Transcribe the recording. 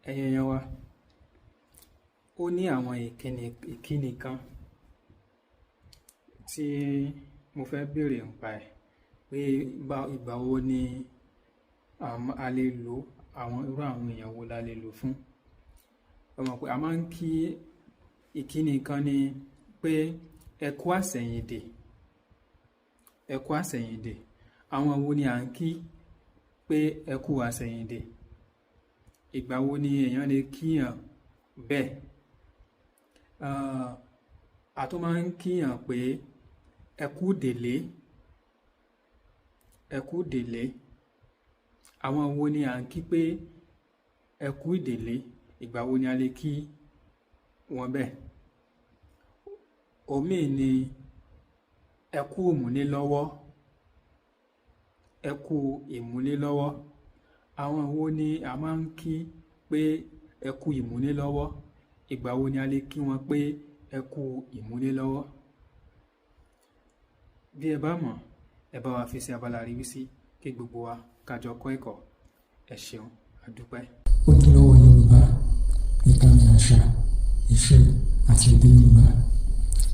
Ẹ̀yin èèyàn wa, ó ní àwọn ìkíni kan tí mo fẹ́ béèrè nípa ẹ̀ pé ìgbà wo ni a lè lò, àwọn irú àwọn èèyàn wo la lè lò fún. Ẹ mọ̀ pé a máa ń kí ìkíni kan ní pé ẹ kú àsẹ̀yìndè, ẹ kú àsẹ̀yìndè. Àwọn wo ni à ń kí pé ẹ kú àsẹ̀yìndè? Ìgbà wo ni èèyàn lè kíyàn bẹ́ẹ̀? A tún máa ń kíyàn pé ẹ kú délé, ẹ kú délé. Àwọn wo ni à ń kí pé ẹ kú ìdèlé? Ìgbà wo ni a lè kí wọn bẹ́ẹ̀? Òmíì ni ẹ kú ìmúlélọ́wọ́, ẹ kú ìmúlélọ́wọ́. Àwọn wo ni a máa ń kí pé ẹ kú ìmúlélọ́wọ́? Ìgbà wo ni a lè kí wọn pé ẹ kú ìmúlélọ́wọ́? Bí ẹ bá mọ̀, ẹ bá wa fi sí abala àríwísí kí gbogbo wa ká jọ kọ́ ẹ̀kọ́. Ẹ ṣeun, a dúpẹ́. Ojúlówó Yorùbá, ìkànnì àṣà, ìṣe àti èdè Yorùbá.